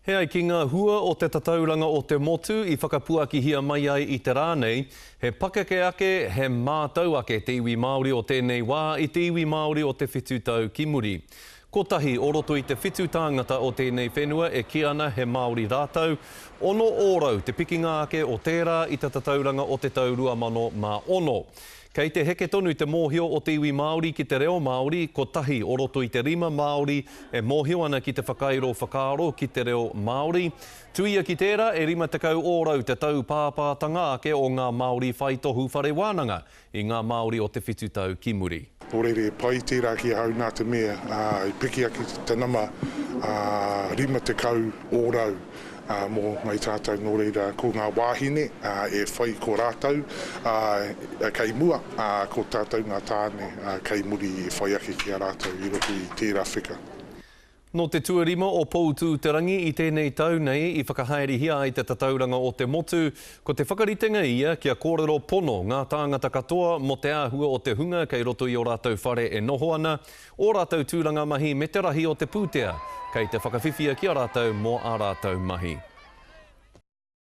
He ai ki ngā hua o te tatauranga o te motu i whakapuakihia mai ai i te rā nei, he pakeke ake, he mātau ake te iwi Māori o tēnei wā i te iwi Māori o te whitu tau ki muri. Kotahi o roto i te whitu tāngata o tēnei whenua e kī ana he Māori rātou, 6% te pikinga ake o tērā i te tatauranga o te tau 2006. Kei te heke tonu te mōhio o te iwi Māori ki te reo Māori, kotahi o roto i te rima Māori e mōhio ana ki te whakairo whakaaro ki te reo Māori. Tuia ki tērā, e 50% te tau pāpātanga ake o ngā Māori whai tohu whare wānanga i ngā Māori o te whitu tau ki muri. Nō reira e pai tērā ki ahau nā te mea i piki ake te nama 50% mō ngai tātou nō reira ko ngā wāhine e whai ko rātou kei mua, ko tātou ngā tāne kei muri e whai ake ki a rātou i roto i tērā wheka. Nō te tuarima o Poutū-te-rangi i tēnei tau nei i whakahaerehia ai te tatauranga o te motu, ko te whakaritenga ia kia kōrero pono ngā tāngata katoa mō te āhua o te hunga kei roto i ō rātou whare e noho ana, ō rātou tūranga mahi me te rahi o te pūtea kei te whakawhiwhia ki a rātou mō ā rātou mahi.